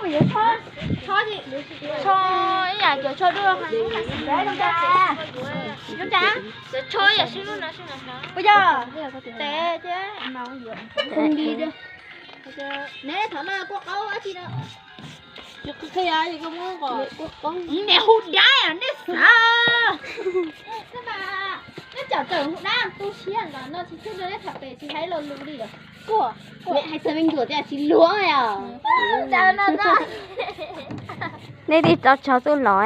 Yuav tsho, tsho ib yam cov tsho dua. Cov tsho ib yam sib lub no sib no. Puas yog? Tes ces neb thaum no kua qaub dab tsi no. Niam hu dab nej xav. Neb cov tawm hu dab tu siab nkaus no tsis txhub rau neb tham pem tsis hais lo lus li. Niam hais txog me ntxuam tias tsis luag os. Nej twb rov tsho tuaj los.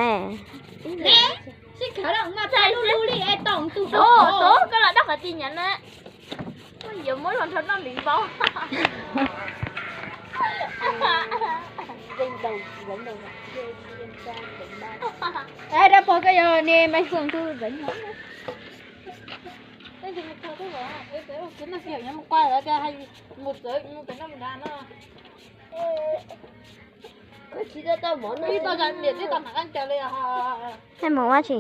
Sib khawv los mas txhais lub lub li es tom tus. Koj los dab qhov ti nyav na. Yuav muab los nrog noj npiv npau. Dab pog koj yog niag Maiv Xyooj tug zeev. Ib tau niam tib tau mam qab caws li os. Tej mus ua tsi?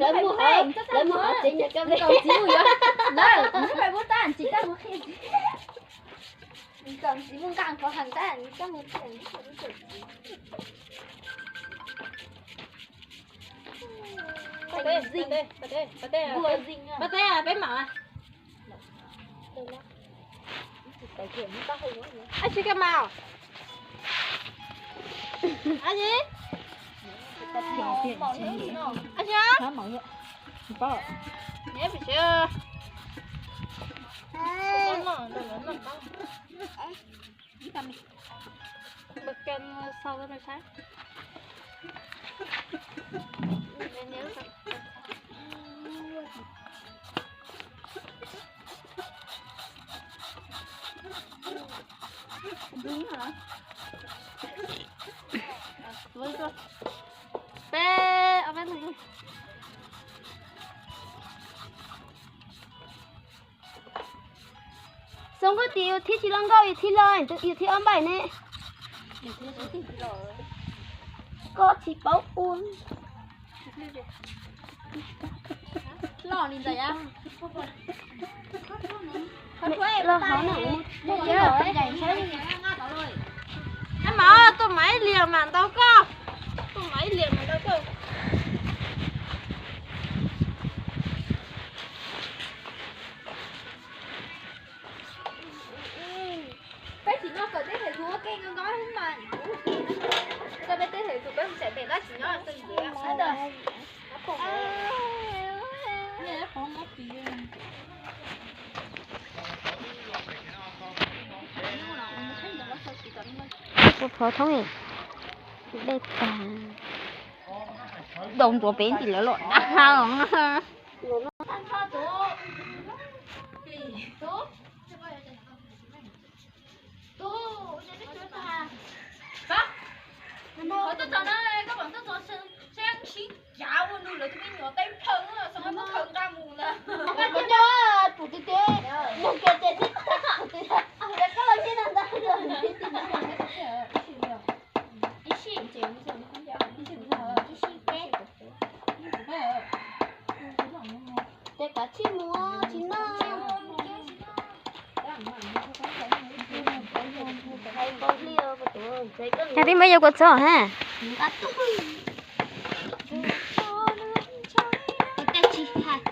Lawv mus hov, lawv mus hov tsev nyuag kab ve. Kom txiv mus nqa qhov heev tab, koj mus qhia lub tseem txiv. Pab teb, pab teb, pab teb, pab teb, peb mam. Ab tsi koj mas. Ab tsi. Ab tsi. Neb pim siab. Peb, peb. Xoo koj tim yus thib tsis los nkauj, yus thib los, yus thib ob npaim ne. Koj tsis paub ua. Los li ntawd. Los hov na. Mas tuaj mas ib liam mas ntau koj. Tuaj mas ib liam mas ntau koj. Peb tsis noj kawm tej thaum ub ua ke nkaus mas. Koj peb tej thaum ub peb mus tseem pem tab tsis nyob txog ntxiv. Phov thoob dej tag. Dau ntuav pem ntsis lawv los dab. Ces kav tsij mus tsis noj. Yog tib muab yuav kua txob ha. Tes tsis hais.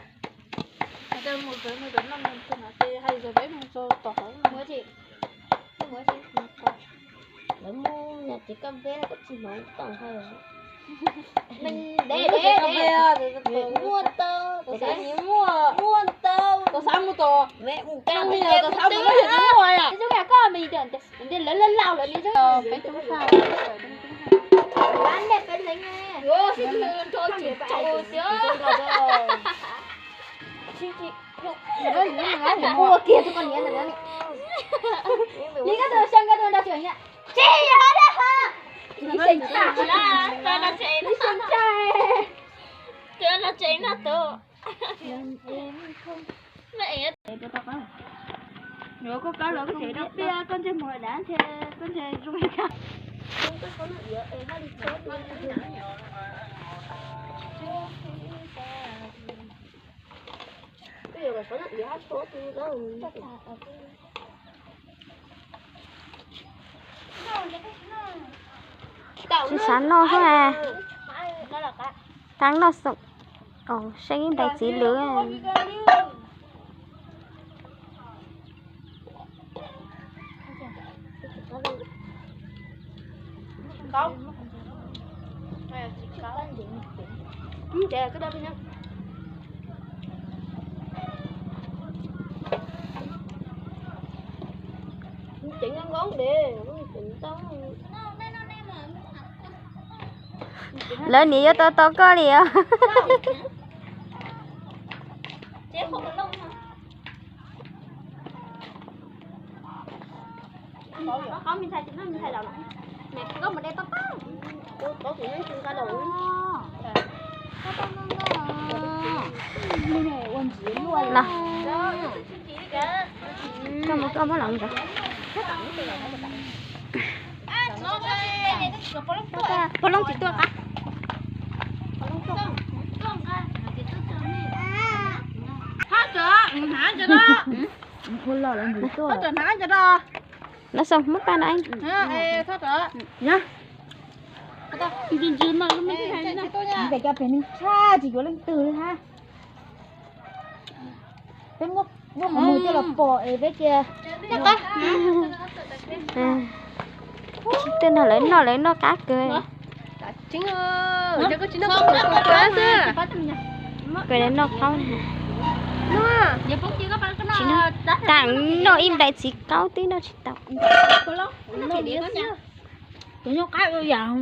Lawv muaj nyaj txiv koj peb koj tsis hnov tau hais. Muaj tau, muaj tau, tau xav muaj tau, me mus koj me yog tau xav muaj lub yog muaj yom. Lawv lawv laus lawv li peb tub sa. Ua kiag tus koj niam ntawd. Nws koj tus xyoo koj tus nrog tseem na. Tsis yog dab ha. Nws xyoo tshaj. Nws xyoo tshaj. Tus nrog tseem na tus. Yuav koj kab los koj tseem dab pliaj koj ntsej muag dav ntshe koj ntshe zoo li cas. Twb yog kom sawv daws hab tshuab twg lawm. Tsis xav noj xwb. Tab noj xoo, seej ib nplais txiv lwm. Lawv niam yuav tau tau koj li os. Koj mus, koj muab los ntawd. Pog Loob tsis tuaj qab. Los xoo muab paj no. Peb cov pem neeg tshaj tsis yuav leej twg li hab. Peb muab qhov muag coj los pom es peb cia. Tsis twg no lawv noj, lawv noj qab kawg. Kawg lawv noj qaub. Tsis noj, tam noj ib nplais txiv qaub twb noj tsis tau. Cov noj qab ua yam.